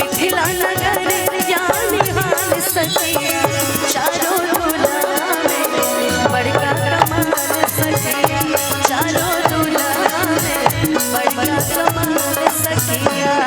मिथिला नगर या निहाल सखिया, चारों दूल्हा में बड़का कमाल सखिया, चारों दूल्हा में बड़का कमाल सखिया।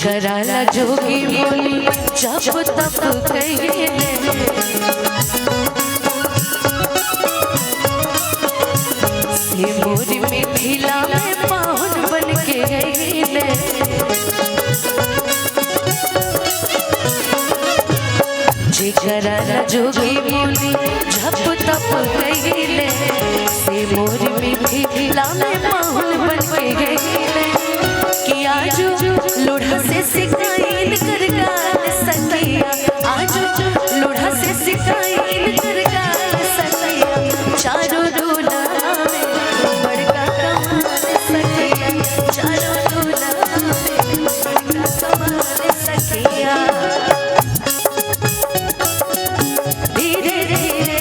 कराला जोगी बोली जप तप कहिले, से मोर मिथिला में पाहुन बन के गईले। कराला जोगी बोली जप तप कहिले, से मोर मिथिला में पाहुन बन के गईले। कि आजू लोढ़ा से सिखाइन कर गाल सखिया, आजू लोढ़ा से सिखाइन कर गाल सखिया, चारों दूल्हा में बड़का कमाल सखिया, चारों दूल्हा में बड़का कमाल सखिया। धीरे धीरे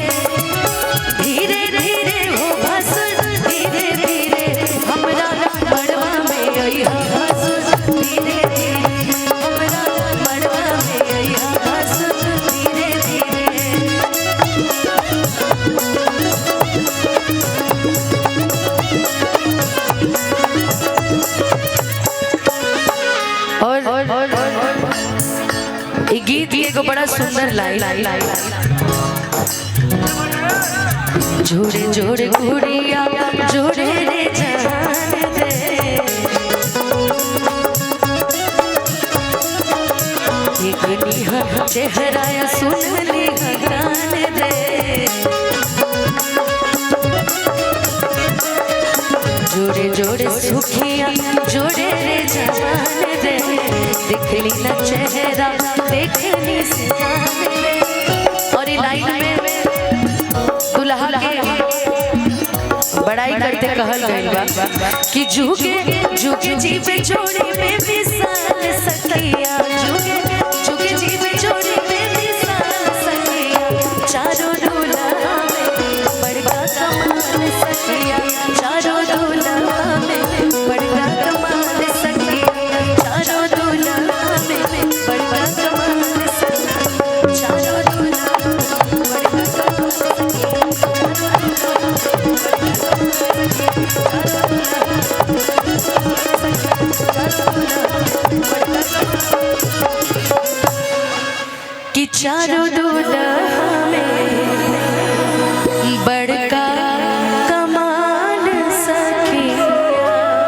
धीरे धीरे हो भसुर, धीरे धीरे हमरा मड़वा में अइहा भसुर, धीरे धीरे हमरा मड़वा में अइहा भसुर, धीरे धीरे। और ई गीत एगो बड़ा सुंदर लाइन, जोड़े जोड़े गुड़िया जोड़े रे जान दे, एक निहर चेहरा या सुन ली गान दे, जोड़े जोड़े सुखिया जोड़े रे जान दे, देखली ना चेहरा देखनी से जान दे। और ये लाइन में दुल्हा के बड़ाई करते कहल गइल बा कि झुके झुके जीवे जोड़ी में विसाल सखिया, झुके झुके जीवे जोड़ी में विसाल सखिया, चारों दूल्हा में बड़का कमाल सखिया, चारों दूल्हा में बड़का कमाल सखिया, चारों दूल्हा में बड़का कमाल सखिया, चारों दूल्हा बड़का कमाल सखिया, कि चारों दूल्हा में बड़का